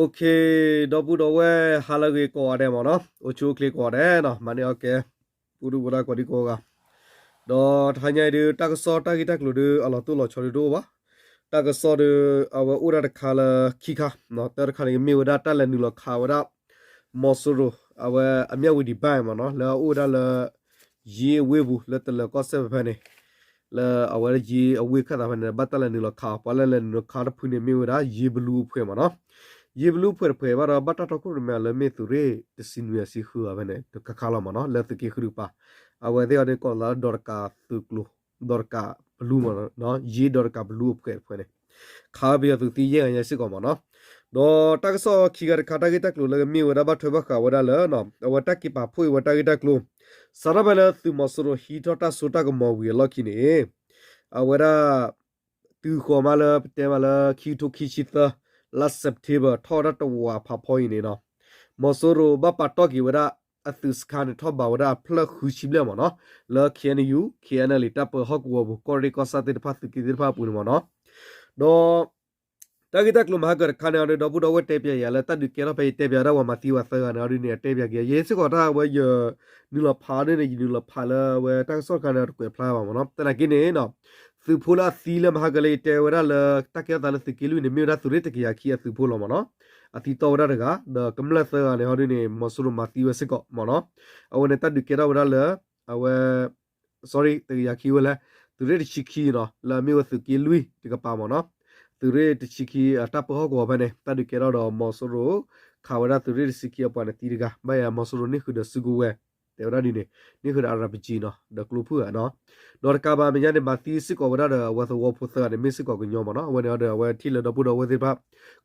Okay, ဒီပုၢ်ဒီဝဲၢ် ဟါလၢအဂ့ၤကိးဂၤဒဲးမ့ၢ်နီၤ, အိၣ်ဆူၣ်အိၣ်ချ့ကိးဂၤဒဲးနီၤ, မၤန့ၢ်အီၣ်ကဲ ပူၤဒုၣ်ပူၤဒါကိးဒံကိးဂၤ, ဒီးတဟါညါအံၤဒုး တၢ်ကစီၣ်တၢ်ဂ့ၢ်တၢ်ကျိၤဒုး အလီၤတိၢ်လီၤဆီဒုးတအိၣ်ဘၣ်. တၢ်ကစီၣ်ဒုး အဝဲအိၣ်ဒၣ်တခါလၢခံခါ, တၢ်တခါန့ၣ် ကမ့ၢ်ဝဲဒၣ်တၢ်လဲၤနုာ်လီၤခးဝဲဒၣ် မီၤစိရိၤ အဝဲအမၠၣ်ဝံၤဒံးဘၣ်မ့ၢ်နီၤ, လၢအအိၣ်ဝဲဒၣ်လၢ ယ့အဝ့ၢ်ပူၤ လၢတလၢၤကီၢ်စဲၣ်ဖဲဖဲန့ၣ်, လၢအဝဲဒၣ်ယ့အဝ့ၢ်ခၢၣ်သးဖဲန့ၣ် ဘၣ်တၢ်လဲၤနုာ်လီၤခးအီၤ, ပှၤလၢလဲၤနုာ်လီၤခးတဖုန့ၣ် မ့ၢ်ဝဲဒၣ် ယ့ဘလူအဖှဲးမ့ၢ်နီၤ. ယ့ဘလူအဖှဲးတဖှဲးဘၣ်ဒီး ဘၣ်တၢ်တီခိၣ်ရိၣ်မဲအီၤလၢမ့ၢ်သုးရ့ၣ်တဆံနွံအဆံဃုအဖဲန့ၣ် တခါခါလီၤမ့ၢ်နီၤ, လၢသုးက့ဃုတကပၤ, အဝဲသ့ၣ်အီၤန့ၣ် ကိးလီၤသးလၢဒီးတကးသုးကျိၤ, ဒီးတကးဘလူမ့ၢ်နီၤ, ယ့ဒီးတကးဘလူအဖှဲးတဖှဲးန့ၣ် ခးဝဲပယီၤသုးသံယဲၢ်ဂၤညါစ့ၢ်ကီးမ့ၢ်နီၤ. ဒီးတၢ်ကစီၣ်ခံခါတခါ တၢ်ဂ့ၢ်တၢ်ကျိၤလၢကမ့ၢ်ဝဲဒၣ်ဘၣ်ထွဲဘၣ်ဃးဝဲဒၣ်လၢ အဝဲတၢ်က့ၤပာ်ဖှိၣ်အံၤဝဲတၢ်ဂ့ၢ်တၢ်ကျိၤ, စးထီၣ်ဖဲလၢသုးမီၤစိရိၤဟံးထီၣ်တၢ်စိတၢ်ကမီၤဝံၤအလီၢ်ခံန့ၣ်, အဝဲဒၣ် တုၤဃီၤမးလၢပတဲမးလၢခံကထိခံဆံသၢ လါ September ထီၣ်ဝဲဒၣ်တဝာ်ဖးဖီအံၤန့ၣ်နီၤ, မီၤစိရိၤဘၣ်ပာ်တီၢ်က့ၤဝဲဒၣ် အသုးစခါန့ၣ် ထီၣ်ဘးဝဲဒၣ်အဖျၢၣ်ဃုဆံဘျဲၣ်မ့ၢ်နီၤ, လၢ K N U, K N L A တၢ်ပၢဟီၣ်ကဝီၤပူၤ ကီၢ်ရ့ၣ်ကီၢ်ဆၣ်သ့ၣ်တဖၣ်သုးက့သ့ၣ်တဖၣ်အပူၤန့ၣ်မ့ၢ်နီၤ. ဒီး တၢ်ဂ့ၢ်တၢ်ကျိၤမဟါကတခါန့ၣ်အီၤဒီး ဒီပုၢ်ဒီဝဲၢ်တဲပၠးယၤလၢတၢ်ဒုးကဲထီၣ်ဖဲယတဲပၠးဝဲဒၣ်ပှၤမၤသံဝဲသၢဂၤန့ၣ်အီၤဒ်န့ၣ် အတဲပၠးက့ၤယဲစ့ၢ်ကီးတၢ်ဝဲယ နုာ်လီၤဖးအီၤဒ်န့ၣ် ယနုာ်လီၤဖးလၢအဝဲတၢ်ကစီၣ်တခါန့ၣ် တကွဲးဖျါဘၣ်မ့ၢ်နီၤ. သနာ်က့န့ၣ် သုးဖိလၢအသံလၢမဟါကလၢယတဲဝဲဒၣ်လၢ တၢ်ကဲထီၣ်သးလၢသုးက့လွံၢ်န့ၣ် မ့ၢ်ဝဲဒၣ်သုးရ့ၣ်တကယၤခံအသုးဖိလီၤမ့ၢ်နီၤ. အသံတီၢ်ဝဲဒၣ်တဂၤ ဒီးကမျၢၢ်သၢဂၤန့ၣ်ဟီဒ်န့ၣ် မီၤစိရိၤမၤသံဝဲစ့ၢ်ကီးမ့ၢ်နီၤ. အဝဲန့ၣ်တၢ်ဒုးကဲထီၣ်ဝဲဒၣ်လၢ အဝဲ sorry တကယၤခံဝဲလဲၣ်, သုးရ့ၣ်တဆံခံနီၤ လၢအမ့ၢ်ဝဲသုးက့လွံၢ်တကပၤမ့ၢ်နီၤ. သုးရ့ၣ်တဆံခံအတၢ်ပၢဟီၣ်ကဝီၤဖဲန့ၣ် တၢ်ဒုးကဲထီၣ်ဒီးမီၤစိရိၤ ခးဝဲဒၣ်သုးရ့ၣ်တဆံခံအပှၤန့ၣ်သံတဂၤ ဘၣ်ယၤမီၤစိရိၤန့ၢ်ဃုာ်ဒီးစုကဝဲၤ တဲဝဲဒၣ်ဒ်န့ၣ် န့ၢ်ဃုာ်ဒီး အရၤပကံနီၤ ဒီးကျိဖုၣ်ဧါနီၤ. ဒီးတကးဘၣ်မဲာ်ညါန့ၣ် မၤသံစ့ၢ်ကီးဝဲဒၣ်ဒီးအဝဲသဝီဖိသၢဂၤန့ၣ် မ့ၢ်စ့ၢ်ကီးကညီမ့ၢ်နီၤ. အဝဲန့ၣ်ဒီးအဝဲထံၣ်လၢဒီပုၢ်ဒီဝဲၢ်သ့ၣ်တဖၣ်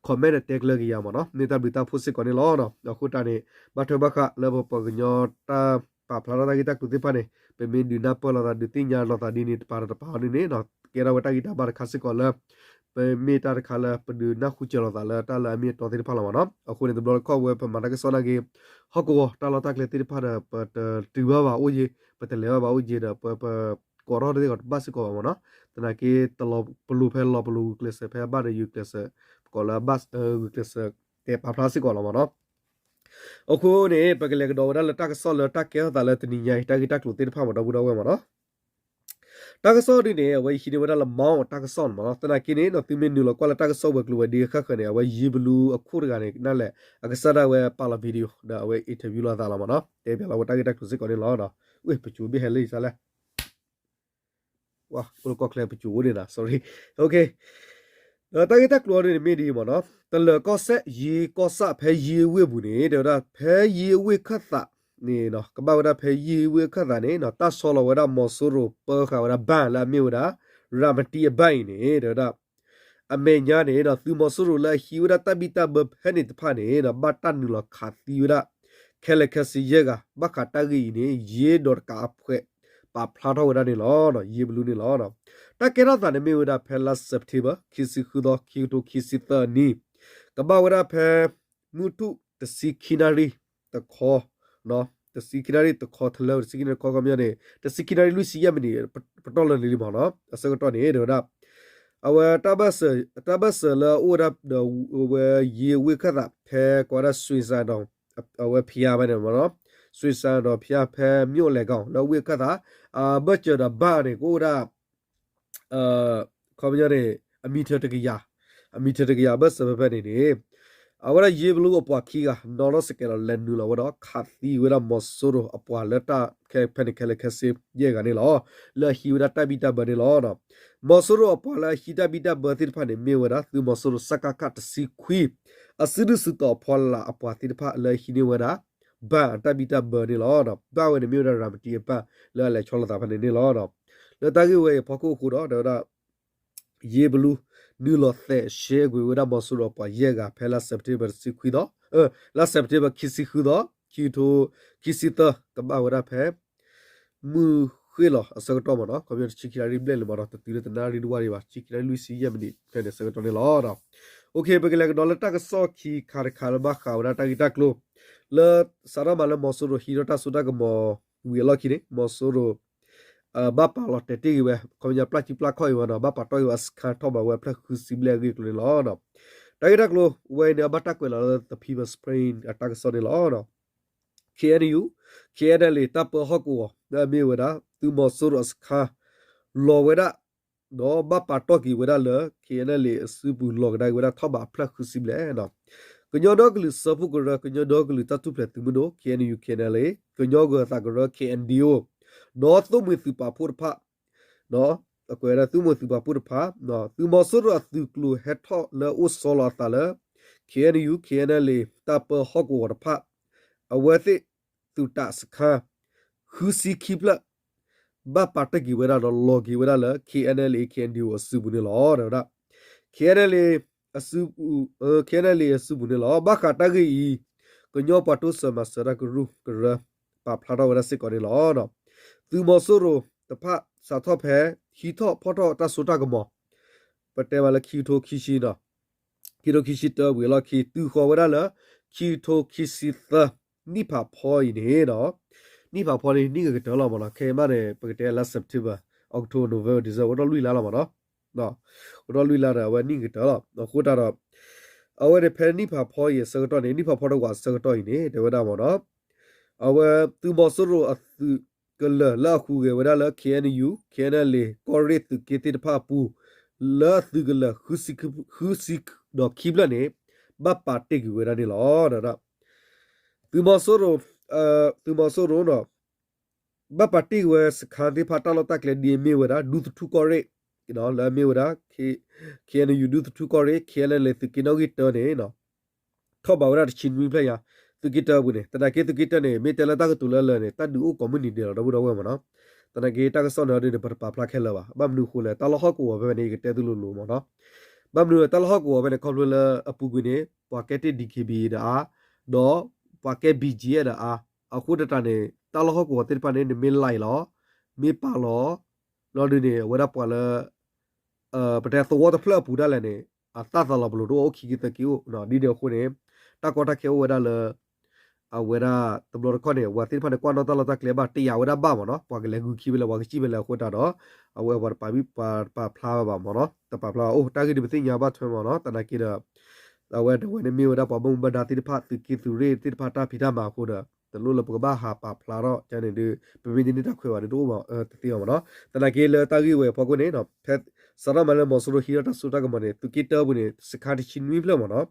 comment ဒီးတဲကျၢၤက့ၤယၤမ့ၢ်နီၤ မ့ၢ်တၢ်ဘျုးတၢ်ဖှိၣ်စ့ၢ်ကီးန့ၣ်လီၤ. အဃိတၢ်န့ၣ် ဘၣ်ထွဲဘၣ်ဃးလၢပပှၤကညီတၢ်ပာ်ဖျါထီၣ်တၢ်ဂ့ၢ်တၢ်ကျိၤသ့ၣ်တဖၣ်န့ၣ် ပမ့ၢ်ဒုးနၢ်ပၢၢ်လိာ်သး ဒုးသ့ၣ်ညါလိာ်သးဒ်န့ၣ် တပၤဒီးတပၤအီၤဒ်န့ၣ် ကဲထီၣ်ဝဲတၢ်ဂံၢ်တၢ်ဘါတခါစ့ၢ်ကီးလၢ ပမ့ၢ်တၢ်တခါလၢပဒုးနၢ်ဟူစၢၤလိာ်သးလၢတၢ်လၢအမ့ၢ်အတီသ့ၣ်တဖၣ်လီၤမ့ၢ်နီၤ. အဃိန့ၣ် တဘျီတခီၣ်ဝဲပမၤတၢ်ကစီၣ်နာ်က့ ဟီၣ်ကဝီၤတၢ်လီၢ်တၢ်ကျဲသ့ၣ်တဖၣ်ဒီး ပတတုၤဘၣ်ဘၣ်အိၣ်ယ့ၤ ပတလဲၤဘၣ်ဘၣ်အိၣ်ယ့ၤဒီး ပ ပကိးထီၣ်တသ့ၣ်ကီးတဘၣ်စ့ၢ်ကီးဘၣ်မ့ၢ်နီၤ. သနာ်က့ တလီၤပလိာ်ဖဲလီၤပလိာ်ဂုာ်ကျဲးစၢးဖဲအဘၣ်ဒီးယုာ်ကျဲးစၢး ပကိးလၢအဘၣ် ဂုာ်ကျဲးစၢးတဲပာ်ဖျါစ့ၢ်ကီးလီၤမ့ၢ်နီၤ. အဃိန့ၣ် ပကလဲၤကဒီးဝဲဒၣ်လၢတၢ်ကစီၣ်လၢတၢ်ကဲထီၣ်သးလၢတနံၤညါအံၤ တၢ်ဂ့ၢ်တၢ်ကျိၤသ့ၣ်တဖၣ်မ့ၢ်ဒီပုၢ်ဒီဝဲၢ်မ့ၢ်နီၤ. တၢ်ကစီၣ်ဒ်န့ၣ် အဝဲယဟံးန့ၢ်ဝဲဒၣ်လၢ မီၣ် တၢ်ကစီၣ်န့ၣ်မ့ၢ်နီၤ. သနာ်က့န့ၣ် သုမ့ၢ်နုာ်လီၤကွၢ်လၢတၢ်ကစီၣ်ဝဲၤကျိၤဝဲၤဒ့ဃၣ်ဃၢၤန့ၣ် အဝဲယ့ဘလူအခိၣ်တဂၤန့ၣ် ကနၣ်လဲၣ် အကစၢ်ဒၣ်ဝဲပာ်လီၤ video ဒီးအဝဲ interview လိာ်သးလီၤမ့ၢ်နီၤ. တဲပၠးလီၤဝဲတၢ်ဂ့ၢ်တၢ်ကျိၤစ့ၢ်ကီးန့ၣ်လီၤ. ဝ့ၢ် ပစိၤဘ့ၣ်ဟဲလၢယစၢ်လဲၣ် ဝ့ၢ် ကီၢ်ချၢပစိၤအိၣ်ဒံးနၤ sorry. ဒီးတၢ်ဂ့ၢ်တၢ်ကျိၤအီၤဒ်န့ၣ်မ့ၢ်ဒ်အံၤမ့ၢ်နီၤ. တလၢၤကီၢ်စဲၣ် ယ့ကီၢ်ဆၣ် ဖဲယ့အဝ့ၢ်ပူၤန့ၣ် တဲဝဲဒၣ် ဖဲယ့အဝ့ၢ်ခၢၣ်သးန့ၣ် ကဘၣ်ဝဲဒၣ်ဖဲယ့အဝ့ၢ်ခၢၣ်သးန့ၣ် တၢ်ဆီလီၤဝဲဒၣ်မီၤစိရိၤပၢဃာ်ဝဲဒၣ် ဘၣ် လၢအမ့ၢ်ဝဲဒၣ် ရၤမတံအဘၣ်အံၤန့ၣ် တဲဝဲဒၣ် အမဲာ်ညါန့ၣ် သုးမီၤစိရိၤလၢအဟံးဝဲဒၣ်တၢ်ဘံၣ်တၢ်ဘၢဖဲန့ၣ်တဖၣ်န့ၣ် ဘၣ်တၢ်နုာ်လီၤခးသံဝဲဒၣ် ခဲလၢာ်ခဲဆ့ယဲၢ်ဂၤ ဘၣ်ဃးတၢ်ဂ့ၢ်အံၤန့ၣ် ယ့ဒီးတကးအဖှဲး ပာ်ဖျါထီၣ်ဝဲဒၣ်န့ၣ်လီၤ. ယ့ဘလူန့ၣ်လီၤ. တၢ်ကဲထီၣ်သးန့ၣ်မ့ၢ်ဝဲဒၣ်ဖဲလါ September ခံဆံဃုသီ ခံကထိခံဆံသၢနံၣ် ကဘၣ်ဝဲဒၣ်ဖဲ မုၢ်ထူၣ်တဆံခံနၣ်ရံၣ်တခီ တဆံခံနၣ်ရံၣ်တခီ ထလၢတဆံခံနၣ်ရံၣ်တခီ ခီပညီန့ၣ် တဆံခံနၣ်ရံၣ်လွံၢ်ဆံယဲၢ်မံးနံး ပတီၢ်လၢန့ၣ်လံမ့ၢ်နီၤ အဆၢကတီၢ်န့ၣ် တဲဝဲဒၣ် အဝဲ တၢ်ဘၢၣ်စၢၤလၢအအိၣ်ဝဲဒၣ်ဒီးဝဲယ့အဝ့ၢ်ခၢၣ်သး ဖဲကိးဝဲဒၣ် စွ့ၤစၣ်ဒီး အဝဲဖံးအါဖဲန့ၣ်မ့ၢ်နီၤ စွ့ၤစၣ်ဒီးဖံးအါဖဲ မၠိၣ်လဲၤကီၢ် လၢအဝ့ၢ်ခၢၣ်သး အဘၢၣ်စၢၤဒီးဘၣ်န့ၣ် ကအိၣ်ဝဲဒၣ် ခီပညီန့ၣ် အမံၤထၢၣ်တကယၤ အမံၤထၢၣ်တကယၤ အဘၢၣ်စၢၤဖဲဖဲန့ၣ်န့ၣ် အဝဲဒၣ်ယ့ဘလူအပှၤခံဂၤ နီၢ်နီၢ်စကဲးဒီးလဲၤနုာ်လီၤဝဲဒီး ခးသံဝဲဒၣ်မီၤစိရိၤအပှၤလၢတၢ်ခဲဖဲန့ၣ်ခဲလၢာ်ခဲဆ့ယဲၢ်ဂၤန့ၣ်လီၤ. လၢအဟံးဝဲဒၣ်တၢ်ဘံၣ်တၢ်ဘၢန့ၣ်လီၤ. မီၤစိရိၤအပှၤလၢအဟံးတၢ်ဘံၣ်တၢ်ဘၢသ့ၣ်တဖၣ်န့ၣ် မ့ၢ်ဝဲဒၣ် သုးမီၤစိရိၤ စကခ တဆံခွံ အစုဒုၣ်စုတီၤအဖီလာ်အပှၤသ့ၣ်တဖၣ်လၢအဟံးန့ၢ်ဝဲဒၣ် ဘၣ်တၢ်ဘံၣ်တၢ်ဘၢန့ၣ်လီၤ. ဘၣ်ဝဲန့ၣ်မ့ၢ်ဝဲဒၣ် ရၤမတံအဘၣ်လၢအလဲၤဆီလီၤသးဖဲန့ၣ်န့ၣ်လီၤ. လၢတၢ်ဂ့ၢ်ဝဲအံၤအဖီခိၣ်အဃိဒီး တဲဝဲဒၣ် ယ့ဘလူ နုာ်လီၤသဲးဆှဲကွံာ်ဝဲဒၣ်မီၤစိရိၤအပှၤယဲၢ်ဂၤ ဖဲလါ September တဆံခွံသီ လါ September ခံဆံဃုသီ ခံကထိခံဆံသၢ ကဘၣ်ဝဲဒၣ်ဖဲ မုၢ်ဃ့ၢ်လီၤအဆၢကတီၢ်မ့ၢ်နီၤ ခီပညီတဆံခံနၣ်ရံၣ်ဘျဲၣ်လံမ့ၢ်နီၤ တတုၤလၢတနၣ်ရံၣ်တဝၢ်ဒံးဘၣ် တဆံခံနၣ်ရံၣ်လွံၢ်ဆံယဲၢ်မံးနံး ဖဲန့ၣ်အဆၢကတီၢ်န့ၣ်လီၤ. Okay ပကလဲၤကဒီးလၢတၢ်ကစီၣ်ခံခါတခါလၢဘၣ်ဃးဝဲဒၣ်တၢ်ဂ့ၢ်တၢ်ကျိၤ လၢစးထီၣ်မးလၢမီၤစိရိၤဟံးထီၣ်တၢ်စိတၢ်ကမီၤ ဝံၤအလီၢ်ခံန့ၣ် မီၤစိရိၤ ဘၣ်ပာ်လီၤတဲာ်တ့ၢ်က့ၤဝဲ ခီပညီပျၢ်စုပျၢ်ခီၣ်အံၤဝဲနီၤ ဘၣ်ပာ်တီၢ်က့ၤဝဲအစခါထီၣ်ဘးဝဲအဖျၢၣ်ဃုဆံဘျဲၣ်အဂ့ၢ်အကျိၤန့ၣ်လီၤ. တၢ်ဂ့ၢ်တၢ်ကျိၤဝဲအံၤန့ၣ် အဘၣ်တၢ်ကွဲးလီၤလၢ The People's Spring အတၢ်ကစီၣ်န့ၣ်လီၤ. K N U, K N L A တၢ်ပၢဟီၣ်ကဝီၤ လၢအမ့ၢ်ဝဲဒၣ် သုးမီၤစိရိၤအစခါ လီၤဝဲဒၣ် ဒီးဘၣ်ပာ်တီၢ်က့ၤဝဲဒၣ်လၢ K N L A အစုပူၤ လီၤကဒါက့ၤဝဲဒၣ် ထီၣ်ဘးအဖျၢၣ်ဃုဆံဘျဲၣ် ကညီဒီကလုာ်စၢဖှိၣ်ကရၢ ကညီဒီကလုာ်တၢ်ထူၣ်ဖျဲးသုးမုၢ်ဒိၣ် K N U K N L A ကညီဂၢၤသးကရၢ K N D O ဒီးသုးမုၢ်သုးပာ်ဖှိၣ်တဖၣ် အကွဲးဝဲဒၣ်သုးမုၢ်သုးပာ်ဖှိၣ်တဖၣ် သုးမီၤစိရိၤအသုးကျိၤဟဲထီၣ်လၢအအိၣ်ဆီလီၤအသးလၢ K N U K N L A တၢ်ပၢဟီၣ်ကဝီၤတဖၣ် အဝဲသ့ၣ်သုးတၢ်စခါ ဃုဆံခံဖျၢၣ် ဘၣ်ပာ်တ့ၢ်က့ၤဝဲဒၣ်ဒီးလီၤက့ၤဝဲဒၣ်လၢ K N L A K N D O အစုပူၤန့ၣ်လီၤ. တဲဝဲဒၣ် K N L A အစုပူၤ K N L A အစုပူၤန့ၣ်လီၤ. ဘၣ်ဃးတၢ်ဂ့ၢ်အံၤ ကညီပှၤတိစၢၤမၤစၢၤတၢ်ကရူၢ်ကရၢ ပာ်ဖျါထီၣ်ဝဲဒၣ်စ့ၢ်ကီးန့ၣ်လီၤ. သုးမီၤစိရိၤတဖၣ် စးထီၣ်ဖဲ ဟံးထီၣ်ဖီၣ်ထီၣ်တၢ်စိတၢ်ကမီၤ ပတဲမးလၢခံကထိခံဆံ ခံကထိခံဆံတၢဝံၤအလီၢ်ခံ တုၤဃီၤဝဲဒၣ်လၢ ခံကထိခံဆံသၢ နံၣ်ဖးဖီအံၤန့ၣ်ဒီး နံၣ်ဖးဖီန့ၣ် နံၣ်ဂ့ၤကတၢၢ်လီၤမ့ၢ်နီၤ. ခဲအံၤမးန့ၣ် ပကတဲလၢ September, October, November, December အိၣ်ထီၣ်လွံၢ်လါလီၤမ့ၢ်နီၤ. အိၣ်ထီၣ်လွံၢ်လါဒီး အဝဲနံၣ်ဂ့ၤကတၢၢ်လီၤ. အဃိတၢ်ဒီး အဝဲန့ၣ်ဖဲနံၣ်ဖးဖီအံၤအဆၢကတီၢ်န့ၣ် နံၣ်ဖးဖီတဝာ်အဆၢကတီၢ်အံၤန့ၣ် တဲဝဲဒၣ်မ့ၢ်နီၤ အဝဲသုးမီၤစိရိၤအသုးကလၢၤလၢအဟူးဂဲၤဝဲဒၣ်လၢ K N U, K N L A ကီၢ်ရ့ၣ်သုးက့သ့ၣ်တဖၣ်အပူၤ လၢအသုးကလၢၤ ဃုဆံဒီးခံဖျၢၣ်န့ၣ် ဘၣ်ပာ်တ့ၢ်ကွံာ်ဝဲဒၣ်န့ၣ်လီၤ. သုးမီၤစိရိၤ, သုးမီၤစိရိၤ ဘၣ်ပာ်တ့ၢ်ဝဲစခါသ့ၣ်တဖၣ်တၢ်လီၢ်တၢ်ကျဲဒ်အမ့ၢ်ဝဲဒၣ် ဒူသထူၣ်ကီၢ်ရ့ၣ် လၢအမ့ၢ်ဝဲဒၣ် K N U ဒူသထူၣ်ကီၢ်ရ့ၣ် K N L A သုးက့နီၣ်ဂံၢ်တၢန့ၣ် ထီၣ်ဘးဝဲဒၣ်တဆံနွံဖျၢၣ်ညါ သုးက့တၢအပူၤန့ၣ် သနာ်က့သုးက့တၢန့ၣ် မ့ၢ်တဲလၢတၢ်ကတိၤလၢလၢာ်န့ၣ် တၢ်ဒုးအိၣ်ကိးမုၢ်နံၤဒဲးလီၤ ဒီပုၢ်ဒီဝဲၢ်မ့ၢ်နီၤ. သနာ်က့တၢ်ကစီၣ်န့ၣ်ဒ်န့ၣ် ပတပာ်ဖျါခဲလၢာ်ဘၣ်. ဘၣ်မနုၤအဃိလဲၣ် တၢ်လီၢ်ဟီၣ်ကဝီၤဖဲဖဲန့ၣ် ယကတဲသုလိၤလိၤမ့ၢ်နီၤ. ဘၣ်မနုၤတၢ်လီၢ်ဟီၣ်ကဝီၤဖဲန့ၣ် ခီဖျိလၢအပူၤကွံာ်န့ၣ် ပှၤကဲတ့ၢ် D K B A ဒီးအါ, ဒီးပှၤကဲ B G F ဒီးအါ, အဃိသတးန့ၣ် တၢ်လီၢ်ဟီၣ်ကဝီၤသ့ၣ်တဖၣ်န့ၣ် နမ့ၢ်လဲၤလီၤ, မ့ၢ်ပာ်လီၤ လီၤဒ်န့ၣ် အဝဲဒၣ်ပှၤလၢ ပတဲသဝီတဖျၢၣ်အပူၤဒၣ်လဲာ်န့ၣ် အသၣ်သးလီၤပလိာ်တအိၣ် အိၣ်ခံကသၢက့အိၣ် ဒ်န့ၣ်အဃိန့ၣ် တၢ်ကီတၢ်ခဲအိၣ်ဝဲဒၣ်လၢ အဝဲဒၣ်တဘျီတခီၣ်န့ၣ် အဝဲသ့ၣ်တဖၣ်န့ၣ် ကွၢ်နီၣ်တၢ်လီၢ်တၢ်ကျဲဘၣ် တယာ်ဝဲဒၣ်ဘၣ်မ့ၢ်နီၤ ပှၤကလဲၤဂုာ်ခံဖဲလဲၣ် ပှၤကစံၣ်ဖဲလဲၣ်အဃိတၢ်ဒီး အဝဲပှၤတပာ်ဖျါဝဲဘၣ်မ့ၢ်နီၤ တပာ်ဖျါဘၣ်အိၣ် တၢ်ဂ့ၢ်ဒ်ပသ့ၣ်ညါဘၣ်ထွဲမ့ၢ်နီၤ သနာ်က့ဒီး အဝဲတဝဲန့ၣ်မ့ၢ်ဝဲဒၣ်ပှၤဘၣ်မူဘၣ်ဒါသ့ၣ်တဖၣ် သုးက့သုးရ့ၣ်သ့ၣ်တဖၣ်တၢ်ဖံးတၢ်မၤအဃိဒီး တလိၣ်လၢပကဘၣ်ဟးပာ်ဖျါထီၣ်ကန့ၣ်ဒီး ပမ့ၢ်ဒ်န့ၣ်တၢ်ခွဲးဘၣ်ဒီးတအိၣ်ဘၣ်တသ့ဘၣ်မ့ၢ်နီၤ သနာ်က့လၢတၢ်ဂ့ၢ်ဝဲအဖီခိၣ်န့ၣ် ဖဲစးထီၣ်မးလၢမီၤစိရိၤဟံးထီၣ်တၢ်စိတၢ်ကမီၤန့ၣ် သုးက့တၢအပူၤန့ၣ် စခါတဆံနွံဖျၢၣ်မ့ၢ်နီၤ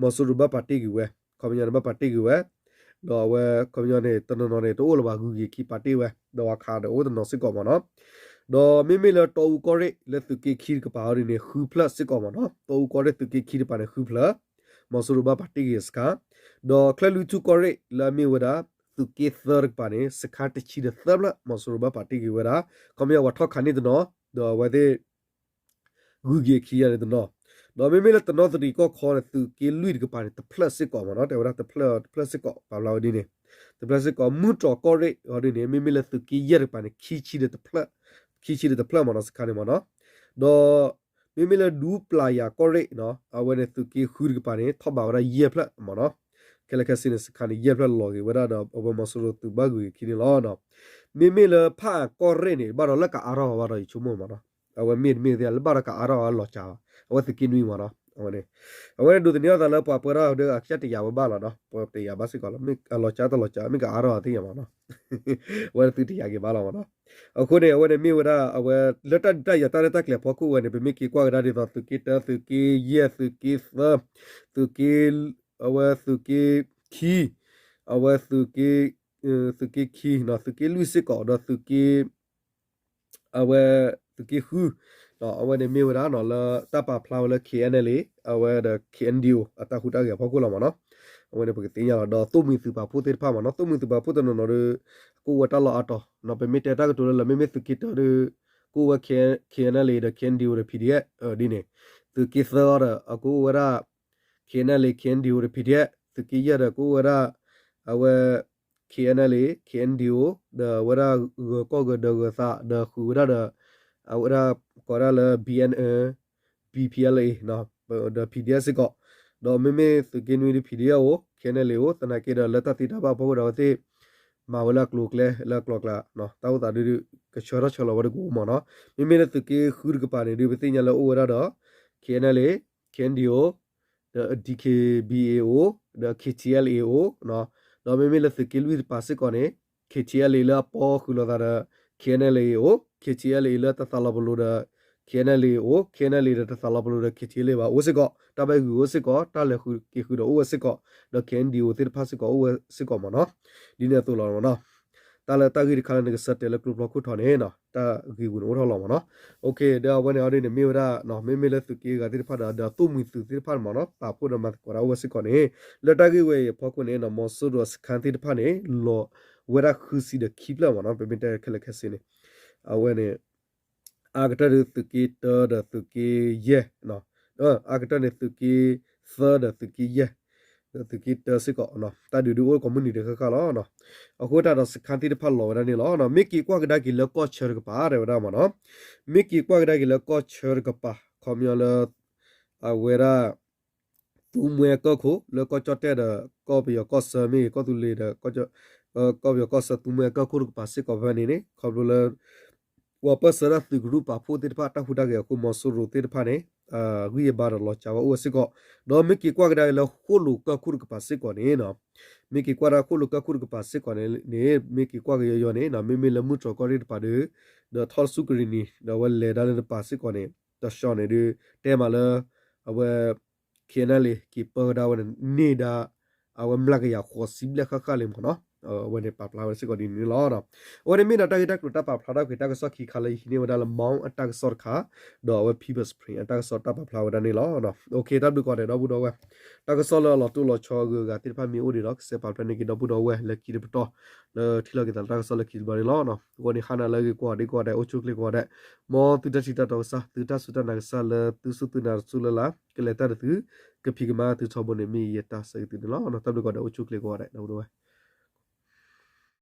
မီၤစိရိၤဘၣ်ပာ်တ့ၢ်ကွံာ်ဝဲ ခီပညီန့ၣ်ဘၣ်ပာ်တ့ၢ်ကွံာ်ဝဲ ဒီးအဝဲခီပညီန့ၣ် တနီၤနီၤန့ၣ် တအိၣ်လၢၤဘၣ် ဂုၤက့ၤခံပာ်တ့ၢ်ဝဲ ဒီးပှၤခးဒီးအိၣ်တနီၤစ့ၢ်ကီးမ့ၢ်နီၤ ဒီးမ့မ့ၢ်လၢတီအူကီၢ်ရ့ၣ် လၢသုးက့ခံတကပၤအီၤဒ်န့ၣ် ဃုဖျၢၣ်စ့ၢ်ကီးမ့ၢ်နီၤ တီအူကီၢ်ရ့ၣ်သုးက့ခံတကပၤန့ၣ် ဃုဖျၢၣ် မီၤစိရိၤဘၣ်ပာ်တ့ၢ်ကွံာ်စခါ ဒီးချၢၣ်လွံၢ်ထူၣ်ကီၢ်ရ့ၣ် လၢအမ့ၢ်ဝဲဒၣ် သုးက့သၢတကပၤန့ၣ် စခါတဆံဒီးသၢဖျၢၣ် မီၤစိရိၤဘၣ်ပာ်တ့ၢ်ကွံာ်ဝဲဒၣ် ခီပညီပှၤထီၣ်ခးန့ၢ်တနီၤ ဒီးအဝဲသ့ၣ် ဂုၤက့ၤခံဂၤန့ၣ်တနီၤ ဒီးမ့မ့ၢ်လၢတနီသရံၣ်ကီၢ်ခီန့ၣ် သုးက့လွံၢ်တကပၤန့ၣ် တဖျၢၣ်စ့ၢ်ကီးမ့ၢ်နီၤ တဲဝဲဒၣ်တဖျၢၣ် တဖျၢၣ်စ့ၢ်ကီး ပာ်ဖျါဝဲဒ်န့ၣ် တဖျၢၣ်စ့ၢ်ကီး မုၢ်တြီၤကီၢ်ရ့ၣ်အီၤဒ်န့ၣ် မ့မ့ၢ်လၢသုးက့ယဲၢ်တကပၤန့ၣ် ခံဆံဒီးတဖျၢၣ် ခံဆံဒီးတဖျၢၣ်မ့ၢ်နီၤ စခါန့ၣ်မ့ၢ်နီၤ ဒီး မ့မ့ၢ်လၢဒူပျၢ်ယၤကီၢ်ရ့ၣ်နီၤ အဝဲန့ၣ် သုးက့ဃုတကပၤန့ၣ် ထီၣ်ဘးဝဲဒၣ်ယဲၢ်ဖျၢၣ်မ့ၢ်နီၤ ခဲလၢာ်ခဲဆ့န့ၣ် စခါန့ၣ် ယဲၢ်ဖျၢၣ်လီၤက့ၤဝဲဒၣ်ဒီး အဝဲမီၤစိရိၤသုးဘၣ်ဂုၤက့ၤခံန့ၣ်လီၤ. မ့မ့ၢ်လၢဖးအၣ်ကီၢ်ရ့ၣ်န့ၣ် ဘၣ်ဒီးလၢကအါထီၣ်အီၤဘၣ်ဒီးယဆိကမိၣ်မ့ၢ်နီၤ အဝဲမ့ၢ်တမ့ၢ်သ့ၣ်လၢဘၣ်ဒီးကအါထီၣ်အီၤလီၤစှၤဘၣ် အဝဲသုးက့နွံမ့ၢ်နီၤ အဝဲန့ၣ် အဝဲန့ၣ်ဒိးသန့ၤအသးလၢပှၤပၢတၢ်ဒီးအကစၢ်တယာ်ဝဲဘၣ်လီၤနီၤ ပှၤတယာ်ဘၣ်စ့ၢ်ကီးလီၤ မ့ၢ်အလီၤစှၤတလီၤစှၤ မ့ၢ်ကအါထီၣ်အီၤသ့ၣ်ညါမ့ၢ်နီၤ အဝဲသုတယာ်က့ၤဘၣ်လီၤမ့ၢ်နီၤ အဃိန့ၣ် အဝဲန့ၣ်မ့ၢ်ဝဲဒၣ် အဝဲလၢတၢ်ဒုးတၢ်ယၤတၢ်ရဲၣ်တၢ်ကျဲၤဖီခိၣ်ဝဲန့ၣ် ပမ့ၢ်က့ၤကွၢ်ကဒါဒ်သိး သုးက့တၢ သုးက့ယဲၢ် သုးက့သၢ သုးက့ အဝဲသုးက့ခံ အဝဲသုးက့ သုးက့ခံ သုးက့လွံၢ်စ့ၢ်ကီး ဒီးသုးက့ အဝဲ သုးက့ဃု အဝဲန့ၣ်မ့ၢ်ဝဲဒၣ်နီၤ လၢတၢ်ပာ်ဖျါဝဲလၢ K N L A အဝဲဒီး K N D O အတၢ်ဟူးတၢ်ဂဲၤအဖီခိၣ်လီၤမ့ၢ်နီၤ အဝဲန့ၣ်ပကသ့ၣ်ညါလီၤ ဒီးသိၣ်မှံၤသုးပာ်ဖှိၣ်သ့ၣ်တဖၣ်မ့ၢ်နီၤ သိၣ်မှံၤသုးပာ်ဖှိၣ်တနီၤနီၤဒီး ကအိၣ်ဝဲတၢ်လီၢ်အါတီၤ ပမ့ၢ်တဲတၢ်ကတိၤလၢလၢ မ့မ့ၢ်သုးက့တၢဒီး ကအိၣ်ဝဲ K N L A ဒီး K N D O ဒီး P D F ဒ်န့ၣ် သုးက့သၢဒီး အကအိၣ်ဝဲဒၣ် K N L A K N D O ဒီး P D F သုးက့ယဲၢ်ဒီး ကအိၣ်ဝဲဒၣ် အဝဲ K N L A K N D O ဒီးအဝဲဒၣ်ဂၢၤကီၢ်ဂၢၤဒၢးဂၢၤသး ဒီးဃုာ်ဝဲဒၣ်ဒီး အဝဲဒၣ်ကိးဒၣ်လၢ B N A P P L A ဒီး P D F စ့ၢ်ကီး ဒီးမ့မ့ၢ်သုးက့နွံဒီး P D F အိၣ် K N L A အိၣ် သနာ်က့ဒီးလၢတၢ်သ့တၢ်ဘၣ်ဖီခိၣ်ဒီး အဝဲသ့ၣ် မၤဝဲလၢအကျိၤအကျဲလၢအကျိၤအကျဲ တၢ်အိၣ်သးဒုး ကဆၢထီၣ်ဆၢလီၤဝဲတကအိၣ်မ့ၢ်နီၤ မ့မ့ၢ်လၢသုးက့ဃုတကပၤန့ၣ်ဒုး ပသ့ၣ်ညါလၢအိၣ်ဝဲဒၣ်ဒီး K N L A K N D O ဒီး ဒံၣ်ခ့ၣ်ဘံၣ်အ့ၣ်အိၣ်, ဒီး ခ့ၣ်ထံၣ်အဲလ်အ့ၣ်အိၣ်, ဒီးမ့မ့ၢ်လၢသုးက့လွံၢ်တပၤစ့ၢ်ကီးန့ၣ် ခ့ၣ်ထံၣ်အဲလ်အ့ၣ်လၢအပီဃုာ်လိာ်သးဒီး ခ့ၣ်အဲၣ်အဲလ်အ့ၣ်အိၣ်, ခ့ၣ်ထံၣ်အဲလ်အ့ၣ် လၢတသးလီၤပလိာ်ဒီး ခ့ၣ်အဲၣ်အဲလ်အ့ၣ်အိၣ်, ခ့ၣ်အဲၣ်အဲလ်အ့ၣ် ဒီးတသးလီၤပလိာ်ဒီး ခ့ၣ်ထံၣ်အဲလ်အ့ၣ်ဘၣ်အိၣ်စ့ၢ်ကီး, တၢ်ဘၣ်ဂုာ်အိၣ်စ့ၢ်ကီး, တၢ်လဲၤဃုာ်က့ၤဃုာ်ဒီးအိၣ်ဝဲစ့ၢ်ကီး, ဒီး ခ့ၣ်အဲၣ်ဒံၣ်အိၣ်သ့ၣ်တဖၣ်စ့ၢ်ကီးအိၣ်ဝဲစ့ၢ်ကီးမ့ၢ်နီၤ, ဒ်န့ၣ်အသိးလီၤမ့ၢ်နီၤ. တၢ်လၢတၢ်ဂ့ၢ်တခါလၢနကဆၢတဲာ်လၢကျိဖျိခိၣ်ထံးန့ၣ် တၢ်ဂ့ၢ်ဝံၤန့ၣ်အိၣ်ထီၣ်လီၤမ့ၢ်နီၤ. ဒီးအဝဲန့ၣ်အီၤဒ်န့ၣ် မ့ၢ်ဝဲဒၣ် မ့မ့ၢ်လၢသုးက့အဂၤသ့ၣ်တဖၣ်ဒီး ဒီးသိၣ်မှံၤသုးသ့ၣ်တဖၣ်မ့ၢ်နီၤ ပာ်ဖှိၣ်ဒီးမၤသကိးတၢ်အိၣ်ဝဲစ့ၢ်ကီးန့ၣ်, လၢတၢ်ဂ့ၢ်ဝဲအံၤအဖီခိၣ်န့ၣ် မီၤစိရိၤစခန်းသ့ၣ်တဖၣ်န့ၣ် လီၤဝဲဒၣ်ဃုဆံဒီးခံဖျၢၣ်မ့ၢ်နီၤ, ပမ့ၢ်တဲခဲလၢာ်ခဲဆ့န့ၣ်, အဝဲန့ၣ် အါကတၢၢ်ဒီးသုးက့တၢဒီးသုးက့ယဲၢ်, အါကတၢၢ်န့ၣ်သုးက့သၢဒီးသုးက့ယဲၢ်, ဒီးသုးက့တၢစ့ၢ်ကီး, တၢ်ဒုးဒုးအိၣ်ကိးမုၢ်နံၤဒဲးဃၣ်ဃၣ်လီၤ. အဃိသတးဒီးစခန်းသ့ၣ်တဖၣ်လီၤဝဲဒၣ်န့ၣ်လီၤ. မ့ၢ်က့ၤကွၢ်ကဒါက့ၤလၢကီၢ်ဆၢတကပၤ တဲဝဲဒၣ်မ့ၢ်နီၤ, မ့ၢ်က့ၤကွၢ်ကဒါက့ၤလၢကီၢ်ဆၢတကပၤ ခီပညီလၢ အဝဲဒၣ် သူမွဲကီၢ်ခိၣ် လၢကီၢ်ကၠီၣ်တဲၣ်ဒီး ကီၢ်ပယီၤကီၢ်ဆၢမ့ၢ်ဂ့ၤ ကီၢ်သူလ့ၤဒီး ကီၢ်ပယီၤကီၢ်ဆၢသူမွဲကီၢ်ခိၣ်တကပၤစ့ၢ်ကီးဖဲန့ၣ်န့ၣ် ခီဖျိလၢ ပှၤပၢၢ်ဆၢတၢ်သုးကရူၢ်ပာ်ဖှိၣ်သ့ၣ်တဖၣ်တၢ်ဟူးတၢ်ဂဲၤအဃိ မီၤစိရိၤသ့ၣ်တဖၣ်န့ၣ် ဂံၢ်အဘါဒီးလီၤစှၤဝဲအိၣ်ဝဲစ့ၢ်ကီး, ဒီးမ့ၢ်က့ၤကွၢ်ကဒါက့ၤလၢဃိၣ်လိာ်ကီၢ်ခိၣ်တကပၤစ့ၢ်ကီးန့ၣ် မ့ၢ်က့ၤကွၢ်ဒၣ်ဃိၣ်လိာ်ကီၢ်ခိၣ်တကပၤစ့ၢ်ကီးန့ၣ် မ့ၢ်က့ၤကွၢ်က့ၤယီၤယီၤန့ၣ် မ့မ့ၢ်လၢမုၢ်တြီၢ်ကီၢ်ရ့ၣ်တကပၤဒီး ဒီးထီၣ်ဆူကရံၣ်နံၤ ဒီးအဝဲလဲၤဒၣ်လၢတကပၤစ့ၢ်ကီးန့ၣ် တၢ်ဆှီန့ၣ်ဒုး တဲမးလၢ အဝဲ ခ့ၣ်အဲၣ်အဲလ်အ့ က့ၤပၢကဒါဝဲန့ၣ် န့ၢ်ဒၣ် အဝဲမျးကယၤဃိးဆံဘျဲၣ်ဃၣ်ဃၣ်လံမ့ၢ်နီၤ, အဝဲန့ၣ်ပာ်ဖျါဝဲစ့ၢ်ကီးဒ်န့ၣ်လီၤ. အဝဲန့ၣ်မ့ၢ်ဒီးတၢ်ဂ့ၢ်တၢ်ကျိၤတၢ်ပာ်ဖျါထီၣ်က့ၤ တၢ်ကစီၣ်ခံခါလၢယဟံးန့ၢ်ဝဲဒၣ်လၢ Mount အတၢ်ကစီၣ်တခါ, ဒီးအဝဲ People's Spring အတၢ်ကစီၣ်တၢ်ပာ်ဖျါဝဲဒၣ်န့ၣ်လီၤ. တၢ်ဘျုးကိးဂၤဒဲး ဒီပုၢ်ဒီဝဲၢ်, တၢ်ကစီၣ်လၢအလီၤတိၢ်လီၤဆီအဂုၤအဂၤသ့ၣ်တဖၣ်မ့ၢ်အိၣ်ဒံးဒီး ကစဲးပာ်ဖျါန့ၢ်က့ၤဒီပုၢ်ဒီဝဲၢ်လၢခံတပတီၢ် လၢထံၣ်လိာ်က့ၤသးလၢတၢ်ကစီၣ်လၢခံတဘျီန့ၣ်လီၤ. အဃိန့ၣ် ဟါနၤလၢအဂ့ၤကိးဂၤဒဲးကိးဂၤဒဲး အိၣ်ဆူၣ်အိၣ်ချ့ကိးဂၤဒဲး, မ်သုတၢ်ထံၣ်တၢ်တီကစၢ် သုတၢ်စူၢ်တၢ်နာ်ကစၢ်လၢသုစူၢ်သုနာ်တစူၢ်လၢ်လၢ် ကလဲၤတၢ်ဒီးသု ကဖံးကမၤသုထီဘိန့ၣ် မ့ၢ်ယတၢ်ဆၢဂ့ၤသုန့ၣ်လီၤ. တၢ်ဘျုးကိးဂၤဒဲး အိၣ်ဆူၣ်အိၣ်ချ့ကိးဂၤဒဲး ဒီပုၢ်ဒီဝဲၢ်